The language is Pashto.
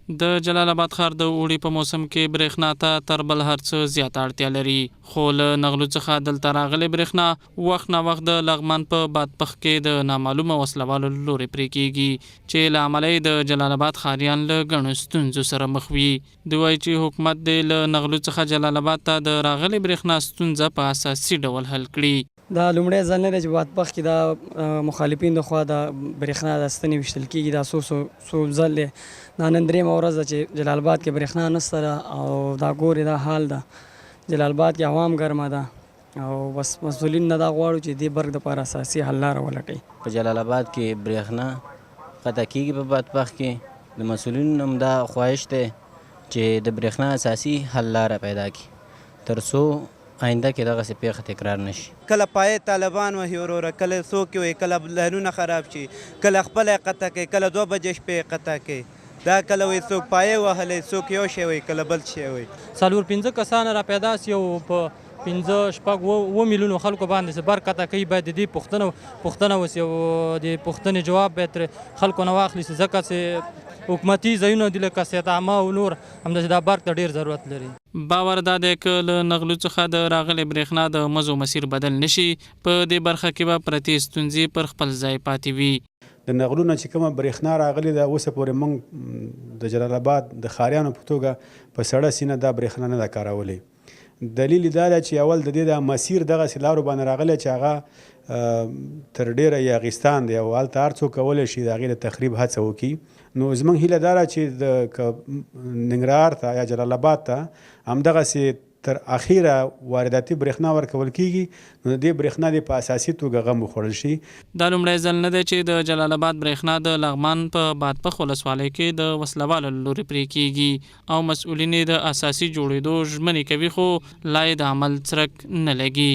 د جلال اباد ښار د اوړي په موسم کې برېښنا ته تر بل هر څه زیاته اړتیا لري، خو له نغلو څخه دلته راغلې برېښنا وخت ناوخت د لغمان په بادپښ کې د نامعلومه وسله والو له لورې پرې کېږي، چې له امله یې د جلال اباد ښاریان له ګڼو ستونزو سره مخ وي. دوی وايي چې حکومت دې له نغلو څخه جلال اباد ته د راغلې برېښنا ستونزه په اساسي ډول حل کړي. دا لومړی ځل نه دی چې بادپښ کې دا مخالفین د خوا د برېښنا د ستنې ویشتل کېږي، دا څو څو څو ځل دی. دا نن درېیمه ورځ ده چې جلال آباد کې برېښنا نشته ده او دا ګورې دا حال ده. جلال آباد کې عوام ګرمه ده او بس مسؤلین نه دا غواړو چې دې برق دپاره اساسي حل لاره ولټوي. په جلال آباد کې برېښنا قطع کېږي په بادپښ کې، د مسؤلینو نه هم دا خواهش دی چې د برېښنا اساسي حل لاره پیدا کړي تر څو آینده کې دغسې پېښه تکرار نه شي. کله پایې طالبان وهي وروره، کله څوک وهي، کله لینونه خراب شي، کله خپله یې قطع کوي، کله 2 بجې شپې یې قطع کوي، دا کله وایي څوک پایې وهلی، څوک یو شی وایي، کله بل شی وایي. څلور پنځه کسان را پیدا سي او په پنځه شپږ اووه میلیونو خلکو باندې چې برق قطع کوي، باید د دې پوښتنه وسي او د پوښتنې جواب باید ترې خلکو نه واخلي سي، ځکه چې حکومتي ځایونه دي لکه صحت عامه او نور همداسې دا برق ته ډېر ضرورت لري. باور دا دی که له نغلو څخه د راغلې برېښنا د مزو مسیر بدل نه شي، په دې برخه کې به پرتې ستونزې پر خپل ځای پاتې وي. د نغلو نه چې کومه برېښنا راغلې ده، اوسه پورې موږ د جلال اباد د ښاریانو په توګه په سړه سینه دا برېښنا نه ده کارولې. دلیل یې دا دی چې اول د دې دا مسیر دغسې لارو باندې راغلی چې هغه تر ډېره یاغستان دی او هلته هر څوک کولی شي د هغې د تخریب هڅه وکړي. نو زموږ هیله دا ده چې د که ننګرهار ته یا جلال اباد ته همدغسې تر اخیره وارداتي برېښنا ورکول کېږي، نو د دې برېښنا دې په اساسي توګه غم وخوړل شي. دا لومړی ځل نه دی چې د جلال اباد برېښنا د لغمان په بادپښ ولسوالۍ کې د وسله والو له لوري پرې کېږي او مسؤلین یې د اساسي جوړېدو ژمنې کوي، خو لا یې د عمل څرک نه لګي.